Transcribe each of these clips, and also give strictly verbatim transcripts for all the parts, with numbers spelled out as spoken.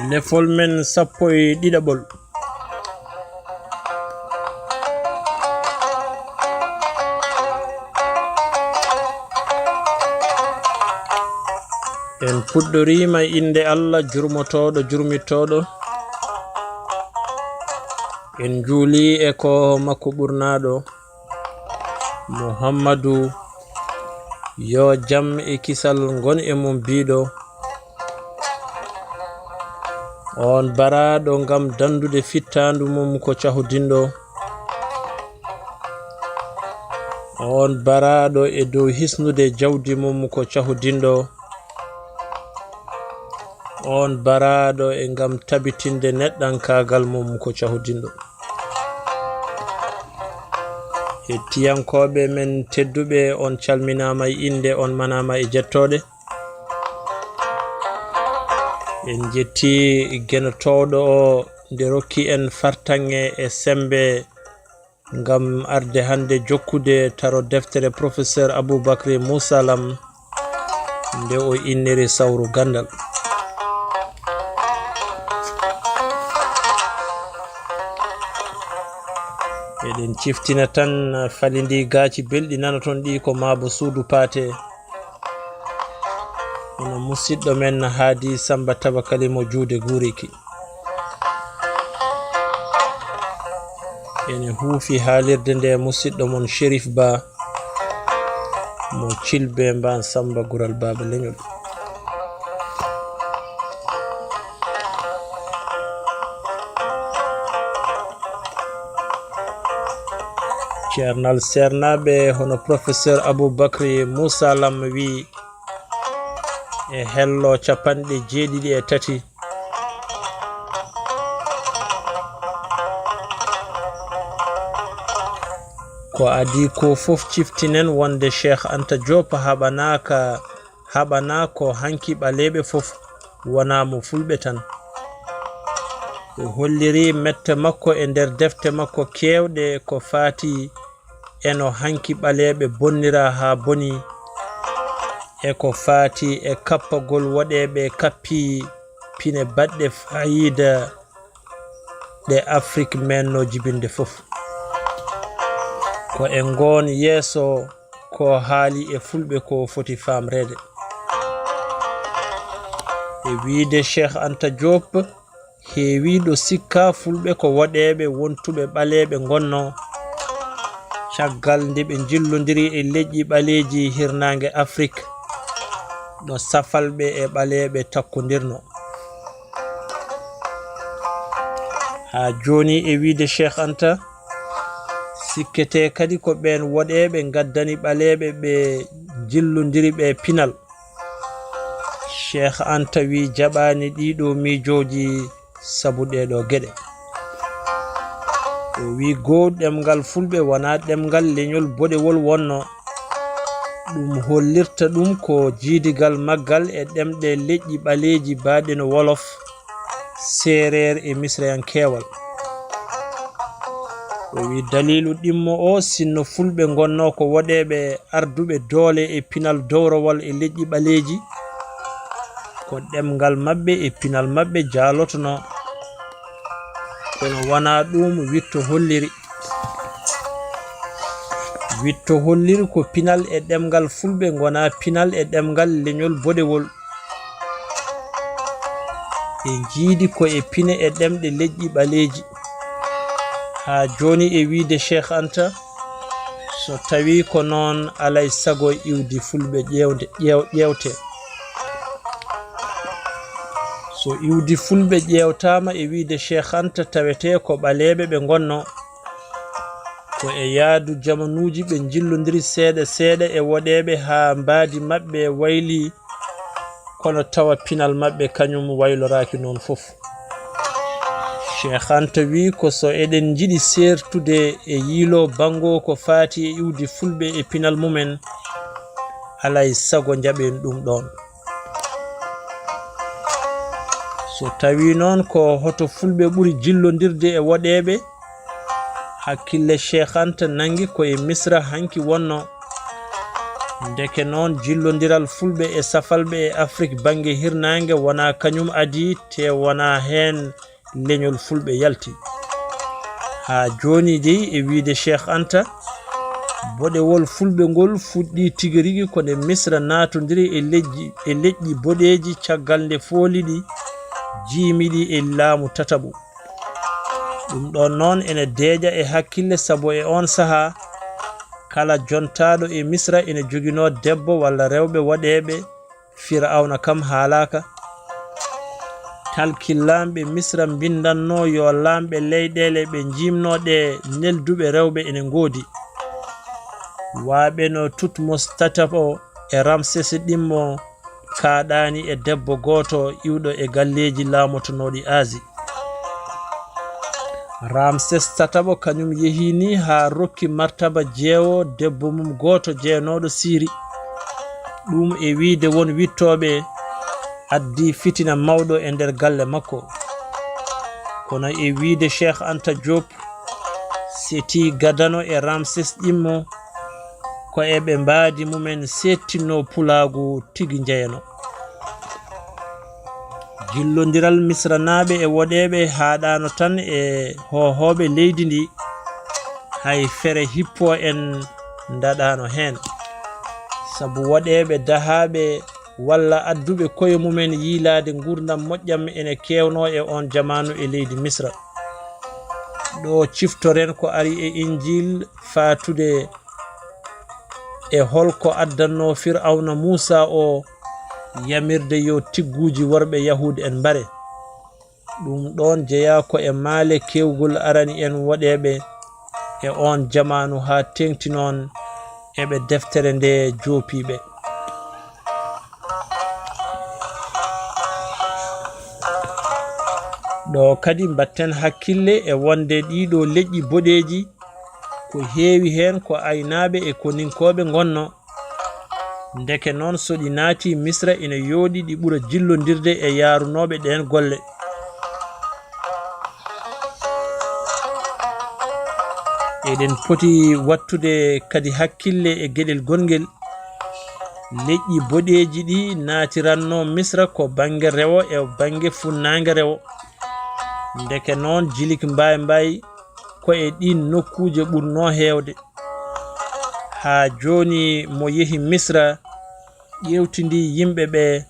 Lefol men sappo e ɗiɗaɓol. En puɗɗoriima e innde Allah, jurmotooɗo, jurmitooɗo. En njuulii e ko makko ɓurnaaɗo. Muhammadu, yo jam e kisal ngon e mum, biiɗo, on baraaɗo ngam danndude fittaandu mum ko cahudinɗo, on baraaɗo e dow hisnude jawdi mum ko cahudinɗo, on baraaɗo e ngam tabitinde neɗɗankaagal mum ko cahudinɗo. Hettiyankooɓe men tedduɓe, on calminaama e innde, on manaama e jettooɗe. En njetti genotooɗo o nde rokki en fartaŋŋe e semmbe ngam arde hannde jokkude taro deftere Professeur Aboubacry Moussa Lam nde o inniri Sawru Ganndal. Eɗen ciftina tan falindi gaaci belɗi nanoton ɗi ko Maabo Suudu Paate, hono musidɗo men Haadi Samba Tabakali mo Juude Guuriki. Ene huufi haalirde nde musidɗo mon Cherif Ba mo Cilbe Mbaan Samba Gural Baaba Leñol. Ceernal seernaaɓe hono Professeur Aboubacry Moussa Lam wi e hello capanɗe jeeɗiɗi e tati. Ko adii ko fof ciftinen wonde Cheikh Anta Diop haɓanaaka, haɓanaa ko hanki ɓaleeɓe fof, wonaa mo fulɓe tan. O holliri mette makko e nder defte makko keewɗe ko faati e no hanki ɓaleeɓe bonnira haa boni, e ko faati e kappagol woɗeeɓe kappi pine baɗɗe faayiida ɗe Afrik meenno jibinde fof. Ko e ngoon yeeso ko haali e fulɓe ko foti faamreede. E wiyde Cheikh Anta Diop, heewiiɗo sikka fulɓe ko woɗeeɓe wontuɓe ɓaleeɓe ngonnoo. Caggal nde ɓe njillondiri e leƴƴi ɓaleeji hirnaange Afrik, ɗo safalɓe e ɓaleeɓe takkondirnoo. Haa jooni, e wiyde Cheikh Anta, sikketee kadi ko ɓeen woɗeeɓe ngaddani ɓaleeɓe ɓe njillondiri ɓe pinal. Cheikh Anta wi jaɓaani ɗiɗo miijooji sabu ɗeɗo geɗe. O wi goo, ɗemngal fulɓe wonaa ɗemngal leñol boɗewol wonnoo. Ɗum hollirta ɗum ko jiidigal maggal e ɗemɗe leƴƴi ɓaleeji baaɗe no Wolof, Seereer e Misreyankeewal. O wi daliilu ɗimmo o, sinno fulɓe ngonnoo ko woɗeeɓe arduɓe doole e pinal dowrowal e leƴƴi ɓaleeji, ko ɗemngal maɓɓe e pinal maɓɓe jaalotonoo. Kono wonaa ɗum witto holliri. Witto holliri ko pinal e ɗemngal fulɓe ngonaa pinal e ɗemngal leñol boɗewol. Ɓe njiidi ko e pine e ɗemɗe leƴƴi ɓaleeji. Haa jooni, e wiyde Cheikh Anta, so tawii ko noon, alay sago iwdi fulɓe ƴeewde, ƴeew-, ƴeewtee. So iwdi fulɓe ƴeewtaama, e wiyde Cheikh Anta, tawetee ko ɓaleeɓe ɓe ngonnoo. Ko e yaadu jamanuuji ɓe njillondiri seeɗa seeɗa e woɗeeɓe haa mbaadi maɓɓe waylii, kono tawa pinal maɓɓe kañum wayloraaki noon fof. Cheikh Anta wi ko so eɗen njiɗi seertude e yiiloo banngo ko faati e iwdi fulɓe e pinal mumen, alay sago njaɓen ɗum ɗoon. So tawii noon ko hoto fulɓe ɓuri jillondirde e woɗeeɓe, hakkille Cheikh Anta nanngi ko e Misra hanki wonnoo. Ndeke noon, jillondiral fulɓe e safalɓe e Afrik bannge hirnaange wonaa kañum adii, tee wonaa heen leñol fulɓe yalti. Haa jooni dey, e wiyde Cheikh Anta, boɗewol fulɓe ngol fuɗɗii tigi rigi ko nde Misra naatondiri e leƴƴi, e leƴƴi boɗeeji caggal nde fooli ɗi jiimi ɗi e laamu tataɓu. Ɗum ɗoon noon ene deeƴa e hakkille, sabu e oon sahaa, kala jontaaɗo e Misra ene joginoo debbo walla rewɓe woɗeeɓe, Firawna kam haalaaka. Talki laamɓe Misra mbinndannoo yo laamɓe leyɗeele ɓe njiimnoo ɗe nelduɓe rewɓe ene ngoodi. Waaɓe no Tutmos tataɓo e Ramses ɗimmo kaaɗaani e debbo gooto iwɗo e galleeji laamotonooɗi Azi. Ramses tataɓo kañum yehii nii haa rokki martaba jeewo debbo mum gooto jeenooɗo Siiri. Ɗum e wiyde won wiɗtooɓe addi fitina mawɗo e nder galle makko. Kono e wiyde Cheikh Anta Diop, Seti Gadano e Ramses ɗimmo ko e ɓe mbaadi mumen seettinnoo pulaagu tigi njeyano. Jillondiral Misranaaɓe e woɗeeɓe haaɗaano tan e hoohooɓe leydi ndi, hay fere hippoo en ndaɗaano heen. Sabu woɗeeɓe dahaaɓe walla adduɓe koye mumen yiilaade nguurndam moƴƴam ene keewnoo e oon jamaanu e leydi Misra. Ɗo ciftoren ko ari e Injiil faatude e hol ko addannoo Firawna Muusaa o yamirde yo tigguuji worɓe Yahuud en mbare. Ɗum ɗoon jeyaa ko e maale keewgol arani en woɗeeɓe e oon jamaanu haa teeŋti noon e ɓe deftere nde joopii ɓe. Ɗo kadi mbatten hakkille e wonde ɗiiɗo leƴƴi boɗeeji ko heewi heen ko aynaaɓe e koninkooɓe ngonnoo. Ndeke noon, so ɗi naatii Misra, ina yooɗi ɗi ɓura jillondirde e yaarunooɓe ɗeen golle. Eɗen poti waɗtude kadi hakkille e geɗel gongel. Leƴƴi boɗeeji ɗi naatiranno Misra ko bannge rewo e bannge funnaange rewo. Ndeke noon, Jilik Mbaay Mbaay ko e ɗiin nokkuuje ɓurnoo heewde. Haa jooni, mo yehi Misra, ƴeewtindii yimɓe ɓe,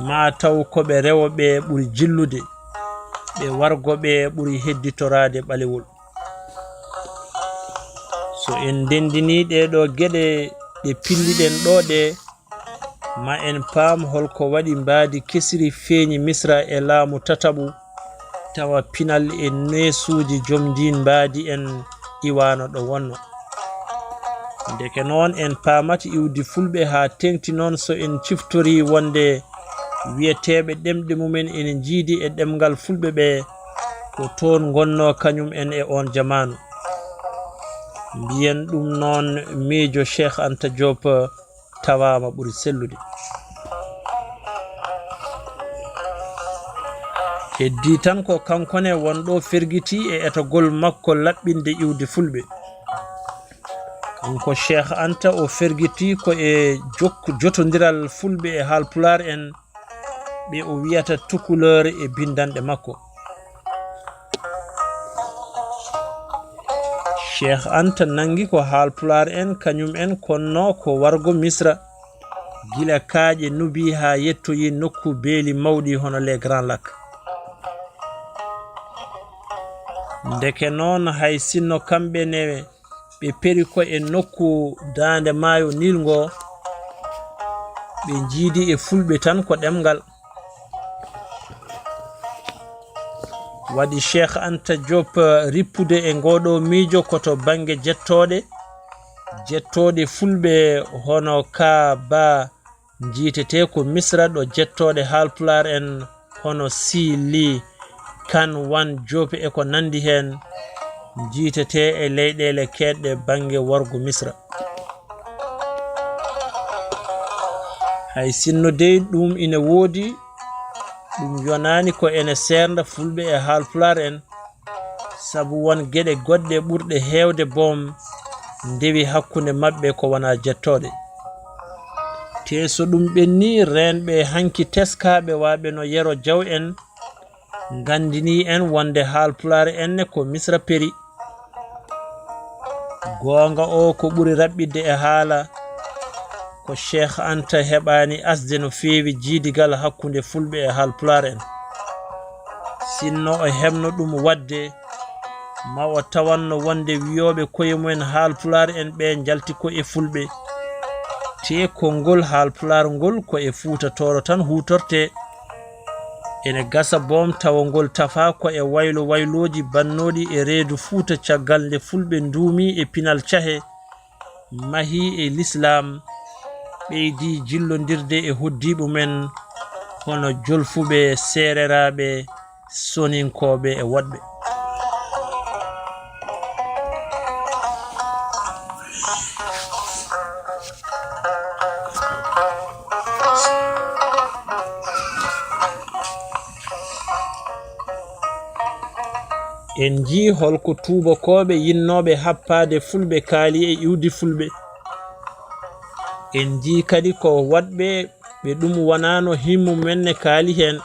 maa taw ko ɓe rewo ɓe ɓuri jillude, ɓe wargo ɓe ɓuri hedditoraade ɓalewol. So en ndenndinii ɗee ɗoo geɗe ɗe pinndiɗen ɗoo ɗe, ma en paam hol ko waɗi mbaadi kesiri feeñi Misra e laamu tataɓu, tawa pinal e neesuuji joom ndiin mbaadi en iwaano ɗo wonno. Ndeke noon, en paamat iwdi fulɓe haa teeŋti noon so en ciftorii wonde wiyeteeɓe ɗemɗe mumen ene njiidi e ɗemngal fulɓe ɓe, ko toon ngonnoo kañum en e oon jamaanu. Mbiyen ɗum noon miijo Cheikh Anta Diop tawaama ɓuri sellude. Heddii tan ko kanko ne wonɗo fergitii e etagol makko laɓɓinde iwdi fulɓe. Kanko Cheikh Anta o fergitii ko e jokk-, jotondiral fulɓe e haalpulaar en, ɓe o wiyata tukuleur e binndanɗe makko. Cheikh Anta nanngi ko haalpulaar en, kañum en konnoo ko wargo Misra, gila kaaƴe nubii haa yettoyi nokku beeli mawɗi hono les Grands Lacs. Ndeke noon, hay sinno kamɓe ne ɓe peri ko e nokku daande maayo Niil ngo, ɓe njiidi e fulɓe tan ko ɗemngal. Waɗi Cheikh Anta Diop rippude e ngooɗo miijo ko to bannge jettooɗe, jettooɗe fulɓe hono Ka Ba njiitetee ko Misra, ɗo jettooɗe haalpulaar en hono Sii Lii, Kan Wan Joop e ko nanndi heen njiitetee e leyɗeele keedɗe bannge worgo Misra. Hay sinno dey ɗum ina woodi, Ɗum yonaani ko ene seernda Fulɓe e Haalpulaar en, sabu won geɗe goɗɗe ɓurɗe heewde boom ndewi hakkunde maɓɓe ko wonaa jettooɗe. Tee so ɗum ɓennii, reenɓe hanki teskaaɓe waaɓe no Yero Jaw en nganndinii en wonde Haalpulaar en ne ko Misra peri. Goonga o ko ɓuri raɓɓiɗde e haala ko Cheikh Anta heɓaani asde no feewi jiidigal hakkunde Fulɓe e Haalpulaar en. Sinno o heɓno ɗum waɗde, ma o tawanno wonde wiyooɓe koye mumen Haalpulaar en ɓe njalti ko e Fulɓe. Tee konngol Haalpulaar ngol ko e Fuuta Tooro tan huutortee. Ene gasa boom tawa ngol tafaa ko e waylo waylooji bannooɗi e reedu Fuuta caggal nde Fulɓe nduumii e pinal cahe, mahii e Lislaam, ɓeydii jillondirde e hoɗdiiɓe mumen hono Jolfuɓe, Seereraaɓe, Soninkooɓe e woɗɓe. En njii holko tuubakooɓe yinnooɓe happaade Fulɓe kaali e iwdi Fulɓe. En njii kadi ko waɗɓe ɓe ɗum wonaano himmu men ne kaali heen.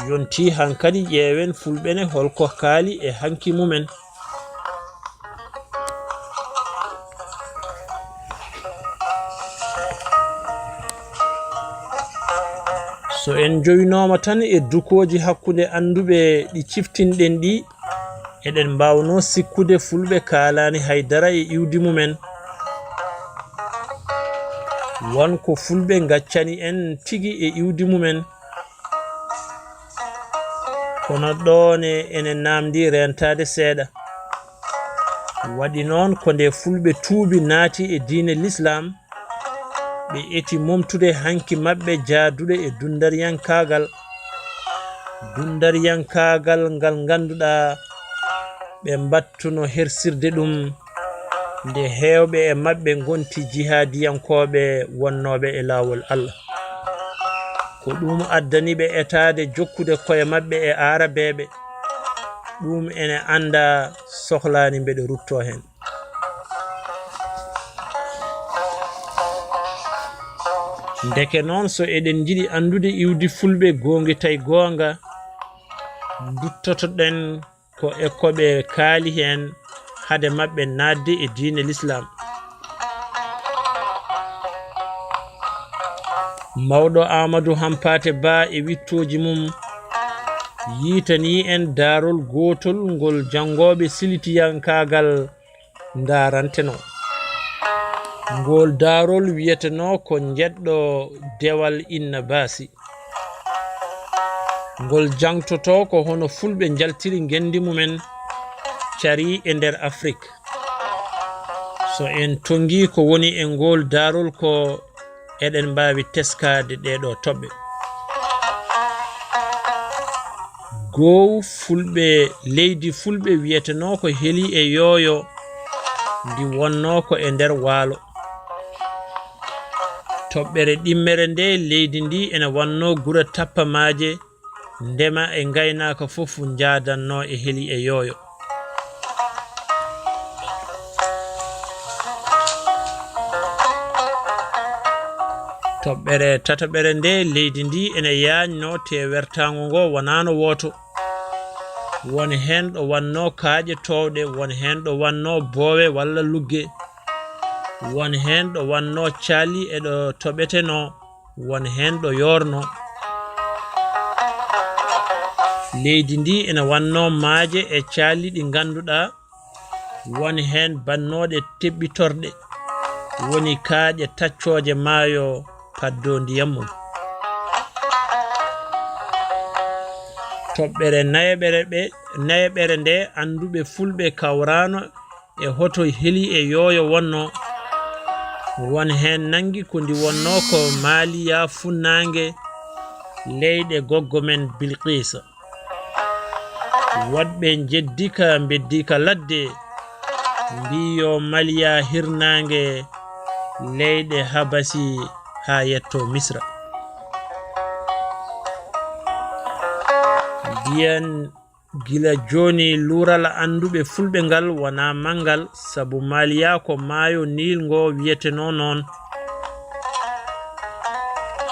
Yontii hankadi ƴeewen Fulɓe ne holko kaali e hanki mumen. So en njowinooma tan e dukooji hakkunde annduɓe ɗi ciftinɗen ɗi, eɗen mbaawnoo sikkude Fulɓe kaalaani hay dara e iwdi mumen. Won ko Fulɓe ngaccani en tigi e iwdi mumen. Kono ɗoon e ene naamndi reentaade seeɗa. Waɗi noon ko nde Fulɓe tuubi naati e diine Lislaam, ɓe eti momtude hanki maɓɓe jaaduɗe e dunndariyankaagal. Dunndariyankaagal ngal ngannduɗaa ɓe mbattuno hersirde ɗum, nde heewɓe e maɓɓe ngonti jihaadiyankooɓe wonnooɓe e laawol Allah. Ko ɗum addani ɓe etaade jokkude koye maɓɓe e Aarabeeɓe. Ɗum ene anndaa, sohlaani mbeɗa ruttoo heen. Ndeke noon, so eɗen njiɗi anndude iwdi Fulɓe goonga tawi goonga, nduttoto-ɗen ko e ko ɓe kaali heen hade maɓɓe naatde e diine Lislaam. Mawɗo Aamadu Hampaate Baa e wiɗtooji mum yiitanii en daarol gootol ngol janngooɓe silitiyankaagal ndaaranteno. Ngol daarol wiyetenoo ko Njeɗɗo Dewal Inna Baasi. Ngol jangtotoo ko hono Fulɓe njaltiri ngenndi mumen carii e nder Afrik. So en tonngii ko woni e ngol daarol ko, eɗen mbaawi teskaade ɗeeɗoo toɓɓe. Goow Fulɓe, leydi Fulɓe wiyetenoo ko Heli e Yooyo, ndi wonnoo ko e nder waalo. Toɓɓere ɗimmere nde, leydi ndi ene wannoo gura tappamaaje, ndema e ngaynaaka fof njaadannoo e Heli e Yooyo. Toɓɓere tataɓere nde, leydi ndi ene yaajno, te wertaango ngo wonaano wooto. Won heen ɗo wannoo kaaƴe toowɗe, won heen ɗo wannoo boowe walla lugge, won heen ɗo wannoo caali e ɗo toɓetenoo, won heen ɗo yoorno. Leydi ndi ene wannoo maaje e caali ɗi ngannduɗaa, won heen bannooɗe teɓɓitorɗe, woni kaaƴe taccooje maayo paddoo ndiyam mum. Toɓɓere nayeɓere ɓe, nayeɓere nde, annduɓe Fulɓe kawraano e hoto Heli e Yooyo wonnoo. Won heen nanngi ko ndi wonnoo ko Maaliya funnaange leyɗe goggo men Bilqiisa. Woɗɓe njeddika, mbeddika ladde, mbii yo Maaliya hirnaange leyɗe Habasi haa yettoo Misra. Mbiyen gila jooni luural annduɓe fulɓe ngal wonaa manngal, sabu Maaliya ko maayo Niil ngo wiyetenoo noon.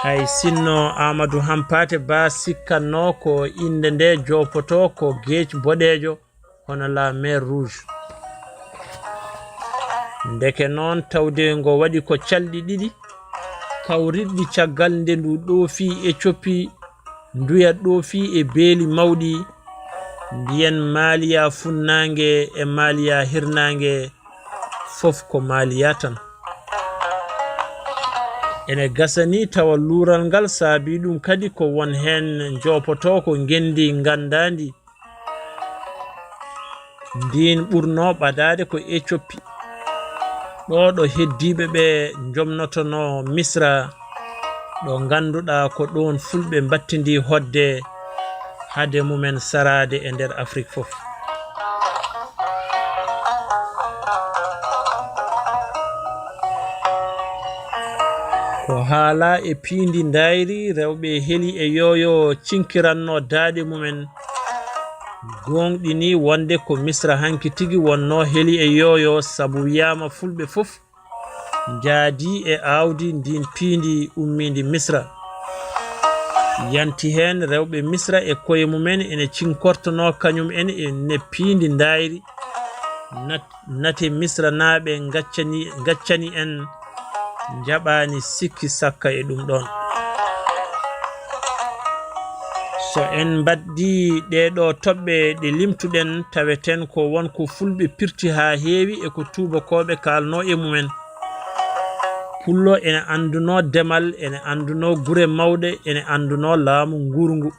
Hay sinno Aamadu Hampaate Baa sikkatnoo ko innde nde joopotoo ko geec boɗeejo, hono la mer Rouge. Ndeke noon, tawde ngo waɗi ko calɗi ɗiɗi kawritɗi caggal nde ndu ɗoofii Ecoppi, nduyat ɗoofii e beeli mawɗi, mbiyen Maaliya funnaange e Maaliya hirnaange, fof ko Maaliya tan. Ene gasa ni tawa luural ngal saabii ɗum kadi ko won heen njoopotoo ko ngenndi nganndaandi. Ndiin ɓurnoo ɓadaade ko Ecoppi, ɗo ɗo heddiiɓe ɓe njomnotonoo Misra, ɗo ngannduɗaa ko ɗoon fulɓe mbattindii hoɗde hade mumen saraade e nder Afrik fof. Ko haalaa e piindi ndayri, rewɓe heli e yooyo cinkiranno daaɗe mumen, gooŋɗini wonde ko Misra hanki tigi wonnoo heli e yooyo, sabu wiyaama fulɓe fof njaadi e aawdi ndiin piindi ummiindi Misra. Yanti heen rewɓe Misra e koye mumen ene cinkortonoo kañum en e ne piindi ndayri, nat-, nate Misranaaɓe ngaccani, ngaccani en, njaɓaani sikki sakka e ɗum ɗoon. So en mbaɗdii ɗee ɗoo toɓɓe ɗe limtuɗen, taweten ko won ko fulɓe pirti haa heewi e ko tuubakooɓe kaalnoo e mumen. Pullo ene anndunoo demal, ene anndunoo gure mawɗe, ene anndunoo laamu nguuru ngu.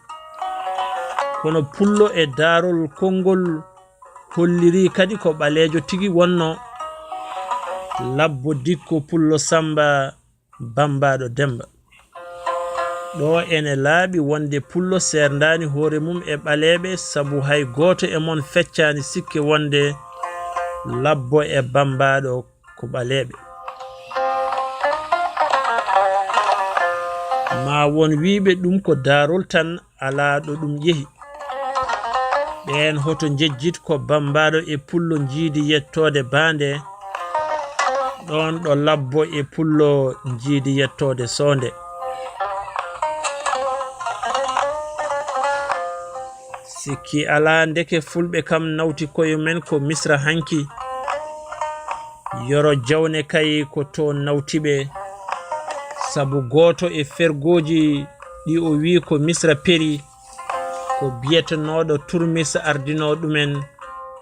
Kono Pullo e daarol konngol holliri kadi ko ɓaleejo tigi wonnoo. Labbo Dikko Pullo Samba Bammbaaɗo Demmba. Ɗo ene laaɓi wonde Pullo seerndaani hoore mum e ɓaleeɓe, sabu hay gooto e mon feccaani sikke wonde Labbo e Bammbaaɗo ko ɓaleeɓe. Ma won wiyɓe ɗum ko daarol tan, alaa ɗo ɗum yehi. Ɓeen hoto njejjit ko Bammbaaɗo e Pullo njiidi yettoode baande, ɗoon ɗo Labbo e Pullo njiidi yettoode soonde. Sikki alaa, ndeke fulɓe kam nawti koye men ko Misra hanki. Yoro Jawne kay ko toon nawti ɓe, sabu gooto e fergooji ɗi o wiyi ko Misra peri, ko biyetenooɗo Turmis ardinoo ɗumen,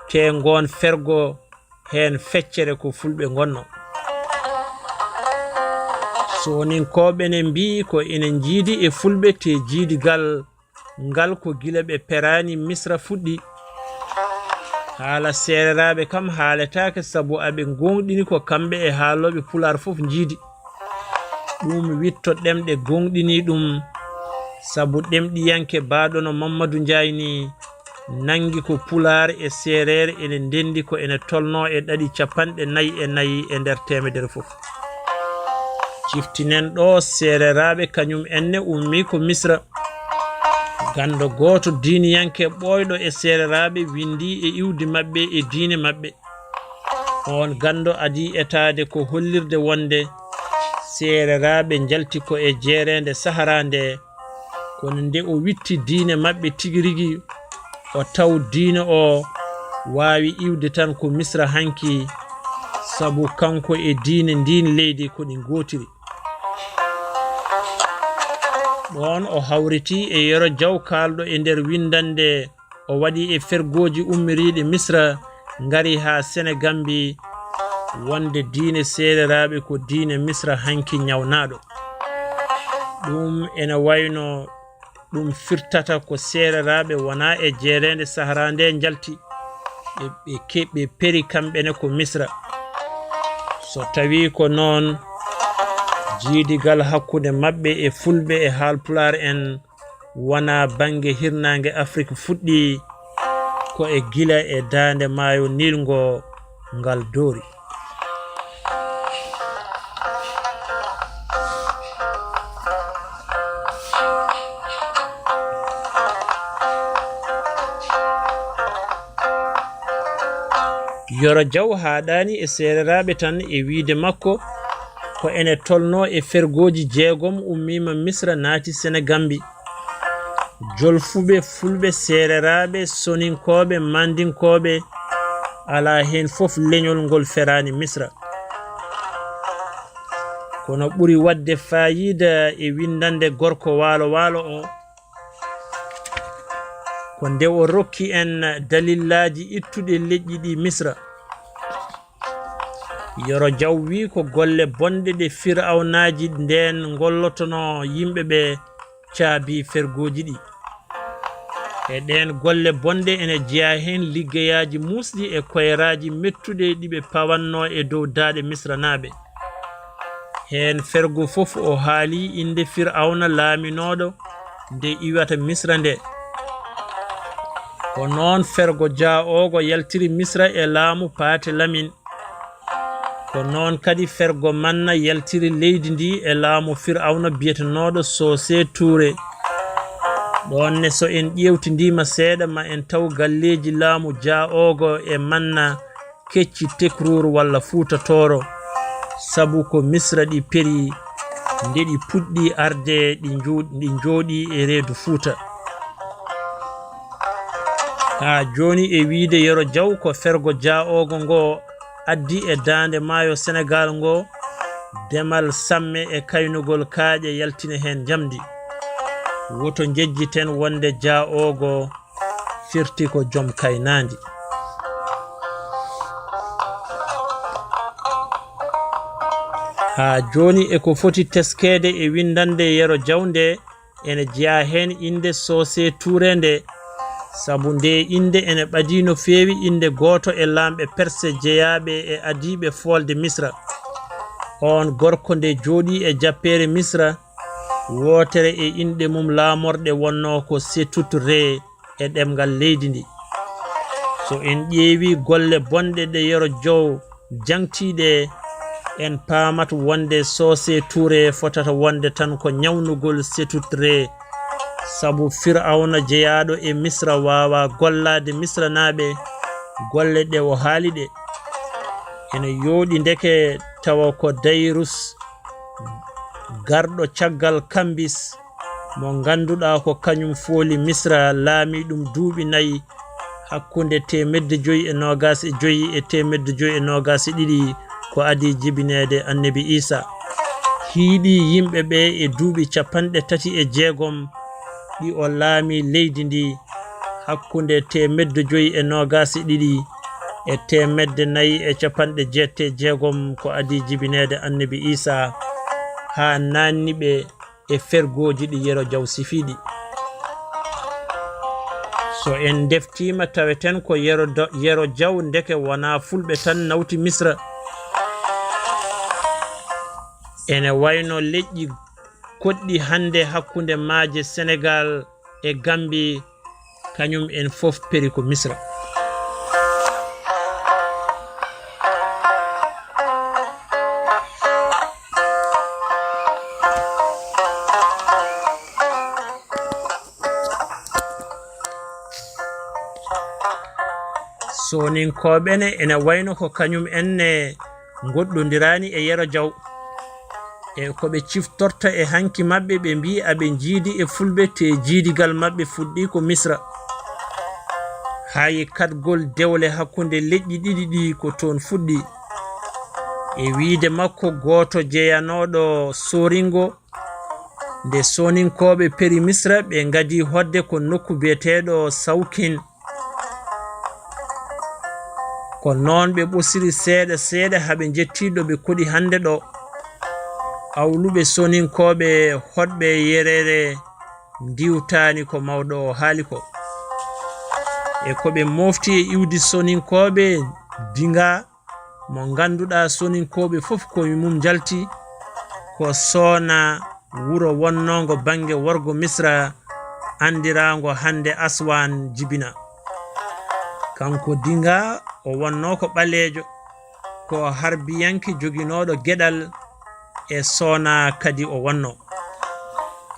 te ngoon fergo heen feccere ko fulɓe ngonnoo. Sooninkooɓe ne mbiyi ko ene njiidi e fulɓe te jiidigal ngal ko gila ɓe peraani Misra fuɗɗi. Haala seereraaɓe kam haaletaake, sabu aɓe gooŋɗini ko kamɓe e haalooɓe Pulaar fof njiidi. Ɗum witto ɗemɗe gooŋɗini ɗum, sabu ɗemɗiyanke baaɗo no Mammadu Njaay ni, nanngi ko Pulaar e Seereer ene ndenndi ko ene tolnoo e ɗaɗi capanɗe nayi e nayi e nder teemedere fof. Ciftinen ɗo, Seereraaɓe kañum en ne ummii ko Misra. Ganndo gooto diiniyanke ɓooyɗo e Seereraaɓe winndii e iwdi maɓɓe e diine maɓɓe. Oon ganndo adii etaade ko hollirde wonde Seereraaɓe njalti ko e jeereende Sahara nde, kono nde o witti diine maɓɓe tigi rigi, o taw diine o waawi iwde tan ko Misra hanki, sabu kanko e diine ndiin leydi ko ɗi ngootiri. Ɗoon o hawriti e Yero Jaw kaalɗo e nder winndannde, o waɗi e fergooji ummiriiɗi Misra, ngari haa Senegambi, wonde diine Seereraaɓe ko diine Misra hanki ñawnaaɗo. Ɗum ene wayno ɗum firtata ko Seereraaɓe wonaa e jeereende Sahara nde njalti, ɓe, ɓe ke-, ɓe peri kamɓe ne ko Misra. So tawii ko noon, jiidigal hakkunde maɓɓe e Fulɓe e Haalpulaar en wonaa bannge hirnaange Afrik fuɗɗii, ko e gila e daande maayo Niil ngo ngal doori. Yoro Jaw haaɗaani e seereraaɓe tan e wiyde makko ko ene tolnoo e fergooji jeegom ummiima Misra naati Senegambi. Jolfuɓe, fulɓe, seereraaɓe, soninkooɓe, mandinkooɓe, alaa heen fof leñol ngol feraani Misra. Kono ɓuri waɗde faayiida e winndannde gorko waalo waalo o, ko nde o rokki en dalillaaji ittuɗi leƴƴi ɗi Misra. Yoro Jaw wi ko golle bonɗe ɗe Firawnaaji ndeen ngollotonoo yimɓe ɓe caabi fergooji ɗi. E ɗeen golle bonɗe ene jeyaa heen liggeyaaji muusɗi e koyraaji mettuɗe ɗi ɓe pawannoo e dow daaɗe Misranaaɓe. Heen fergo fof o haali innde Firawna laaminooɗo nde iwata Misra nde. Ko noon fergo Jaa'oogo yaltiri Misra e laamu Paate Lamin. Ko noon kadi fergo Manna yaltiri leydi ndi e laamu Firawna biyetenooɗo Sose Tuure. Ɗoon ne so en ƴeewtindiima seeɗa ma en taw galleeji laamu Jaa'oogo e Manna kecci Tekruur walla Fuuta Tooro, sabu ko Misra ɗi peri nde ɗi puɗɗi arde ɗi njo-, ɗi njooɗi e reedu Fuuta. Haa jooni e wiyde Yero Jaw ko fergo Jaa'oogo ngo addi e daande maayo Senegaal ngo demal samme e kaynugol kaaƴe yaltina heen njamndi. Woto njejjiten wonde Jaa'oogo firti ko joom kaynaandi. Haa jooni e ko foti teskeede e winndannde Yero Jaw nde, ene jeyaa heen innde Sose Tuure nde, sabu ndee innde ene ɓadii no feewi innde gooto e laamɓe Perse jeyaaɓe e adiiɓe foolde Misra. Oon gorko nde jooɗii e jappeere Misra, wootere e inɗe mum laamorɗe wonnoo ko Setut Re e ɗemngal leydi ndi. So en ƴeewii golle bonɗe ɗe Yero Jaw jaŋtii ɗe, en paamat wonde Sose Tuure fotata wonde tan ko ñawnugol Setut Re, sabu Firawna jeyaaɗo e Misra waawaa gollaade Misranaaɓe golle ɗe o haali ɗe. Ene yooɗi ndeke tawa ko Dayrus garɗo caggal Kambis, mo ngannduɗaa ko kañum fooli Misra, laamii ɗum duuɓi nayi, hakkunde teemedde joyi e noogaas e joyi e teemedde joyi e noogaas e ɗiɗi ko adii jibineede Annabi Iisaa. Hiiɗii yimɓe ɓe e duuɓi capanɗe tati e jeegom ɗi o laamii leydi ndi, hakkunde teemedde joyi e noogaas e ɗiɗi e teemedde nayi e capanɗe jeetati e jeegom ko adii jibineede Annabi Iisaa, haa naanni ɓe e fergooji ɗi Yero Jaw sifii ɗi. So en ndeftiima, taweten ko Yero Do-, Yero Jaw, ndeke wonaa Fulɓe tan nawti Misra. Ene wayno leƴƴi koɗɗi hannde hakkunde maaje Senegaal e Gambi, kañum en fof peri ko Misra. Soninkooɓe ne ene wayno ko kañum en ne ngoɗɗondiraani e Yero Jaw. E ko ɓe ciftorta e hanki maɓɓe, ɓe mbii aɓe njiidi e Fulɓe, te jiidigal maɓɓe fuɗɗii ko Misra. Hayi kaɗgol dewle hakkunde leƴƴi ɗiɗi ɗi ko toon fuɗɗii. E wiyde makko gooto jeyanooɗo Soringo, nde Soninkooɓe peri Misra, ɓe ngadii hoɗde ko nokku biyeteeɗo Sawkin. Ko noon ɓe ɓosiri seeɗa seeɗa haa ɓe njettii ɗo ɓe koɗi hannde ɗo. Awluɓe Soninkooɓe hoɗɓe yereere ndiwtaani ko mawɗo o haali ko. E ko ɓe mofti e iwdi Soninkooɓe Dinga, mo ngannduɗaa Soninkooɓe fof ko e mum njalti, ko Soona, wuro wonnoongo bannge worgo Misra, anndiraango hannde Aswan Jibina. Kanko Dinga, o wonnoo ko ɓaleejo, ko harbiyanke joginooɗo geɗal, e Soona kadi o wonnoo.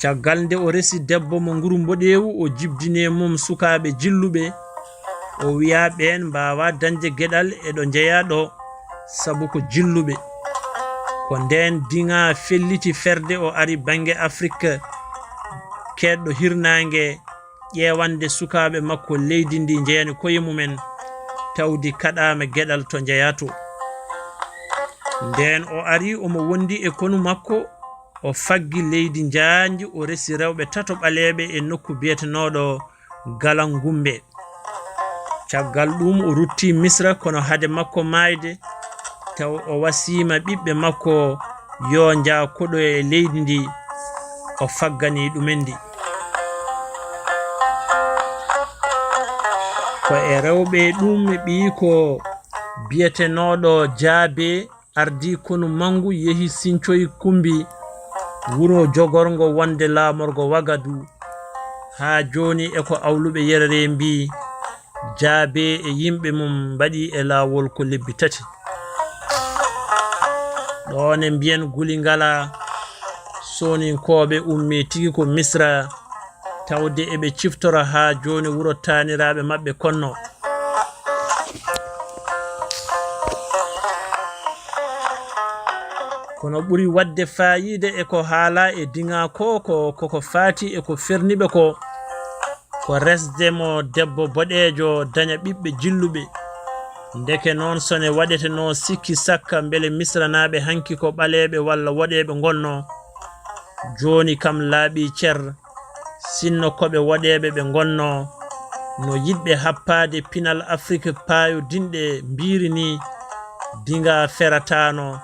Caggal nde o resi debbo mo nguru mboɗeewu, o jibdini e mum sukaaɓe jilluɓe, O wiya ɓeen mbaawaa dañde geɗal e ɗo njeyaa ɗo, sabu ko jilluɓe. Ko ndeen Diŋa felliti ferde, o ari bannge Afrik, keedɗo hirnaange, ƴeewande sukaaɓe makko leydi ndi njeyani koye mumen, tawdi kaɗaama geɗal to njeyaa to. Ndeen o ari, omo wondi e konu makko, o faggi leydi njaanji, o resi rewɓe tato ɓaleeɓe e nokku biyetenooɗo Galangumbe. Caggal ɗum, o rutti Misra, kono hade makko maayde, taw o wasiima ɓiɓɓe makko yo njaa koɗo e leydi ndi, o faggani ɗumen ndi. Ko e rewɓe ɗum ɓiyi ko biyetenooɗo Jaabe ardii konu manngu, yehi Sincoy Kumbi, wuro jogorngo wonde laamorgo Wagadu. Haa jooni e ko awluɓe yerere mbii, Jaabe e yimɓe mum mbaɗi e laawol ko lebbi tati. Ɗoon e mbiyen guli ngala, Sooninkooɓe ummii tigi ko Misra, tawde eɓe ciftora haa jooni wuro taaniraaɓe maɓɓe Konno. Kono ɓuri waɗde faayiida e ko haalaa e Diŋa ko, ko, ko ko faati e ko ferniɓe ko, ko resde mo debbo boɗeejo daña ɓiɓɓe jilluɓe. Ndeke noon, so ne waɗetenoo sikki sakka mbele Misranaaɓe hanki ko ɓaleeɓe walla woɗeeɓe ngonnoo, jooni kam laaɓii cer, sinno ko ɓe woɗeeɓe ɓe ngonnoo, no yiɗɓe happaade pinal Afrik paayodinɗe mbiiri nii, Diŋa ferataano,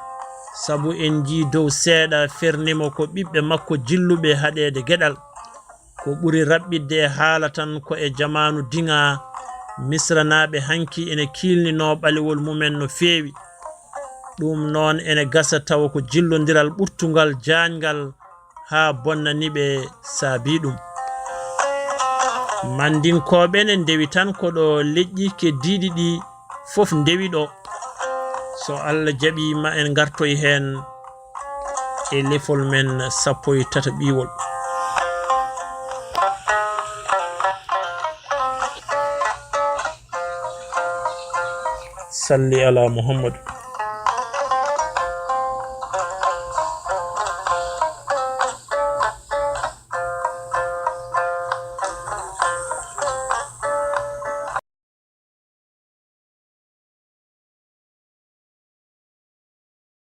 sabu en njii dow seeɗa ferni mo ko ɓiɓɓe makko jilluɓe haɗeede geɗal. Ko ɓuri raɓɓiɗde e haala tan ko e jamaanu Diŋa, Misranaaɓe hanki ene kiilninoo ɓalewol mumen no feewi. Ɗum noon ene gasa tawa ko jillondiral ɓurtungal jaañngal haa bonnani ɓe saabii ɗum. Mandinkooɓe ne ndewi tan ko ɗo leƴƴi keddiiɗi ɗi fof ndewi ɗo. So Allah jaɓii, ma en ngartoy heen e lefol men sappo e tataɓiwol. Salli ala Muhammad.